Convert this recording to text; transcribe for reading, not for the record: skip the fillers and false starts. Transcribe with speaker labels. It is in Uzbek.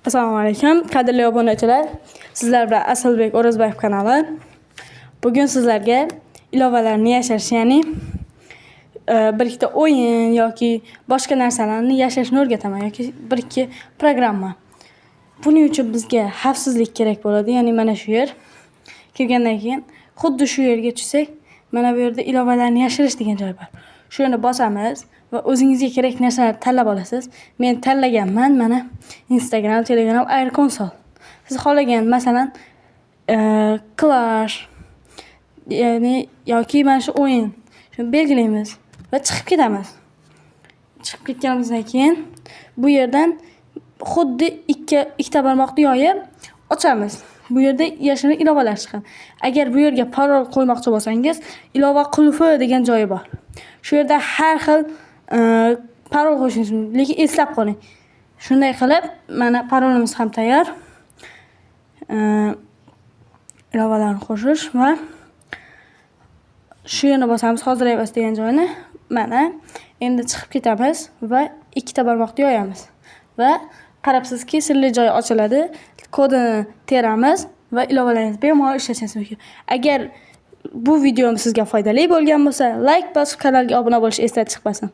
Speaker 1: Assalomu alaykum, qadrli obunachilar. Sizlar bilan Asilbek O'rozboyev kanali. Bugun sizlarga ilovalarni yashirish, ya'ni bir ikkita o'yin yoki boshqa narsalarni yashirishni o'rgataman yoki bir ikki programma. Buning uchun bizga xavfsizlik kerak bo'ladi, ya'ni mana shu yer. Kirgandan keyin xuddi shu yerga tushsak, mana bu yerda ilovalarni yashirish degan joy bor. Shu yerni bosamiz va o'zingizga kerak narsalarni tanlab olasiz. Men tanlaganman, mana Instagram, Telegram, Air Console. Siz xohlagan, masalan, Clash, ya'ni yoki mana shu o'yin. Shuni belgilaymiz va chiqib ketamiz. Chiqib ketganimizdan keyin bu yerdan xuddi ikkita barmoqni yoyib ochamiz. Bu yerda yashirin ilovalar chiqadi. Agar bu yerga parol qo'ymoqchi bo'lsangiz, ilova qulfi degan joyi bor. Shu yerda har xil parol qo'yishingiz mumkin, lekin eslab qoling. Shunday qilib, mana parolimiz ham tayyor. Ilovalarni qo'shish va shu yerni bosamiz, hozir emas degan joyini. Mana endi chiqib ketamiz va ikkita barmoqni yoyamiz. Va qarabsizki, sirli joy ochiladi. Kodini teramiz va ilovalarni bemalol ishlatishingiz mumkin. Agar bu videom sizga foydali bo'lgan bo'lsa, like bosib kanalga obuna bo'lish esdan chiqmasin.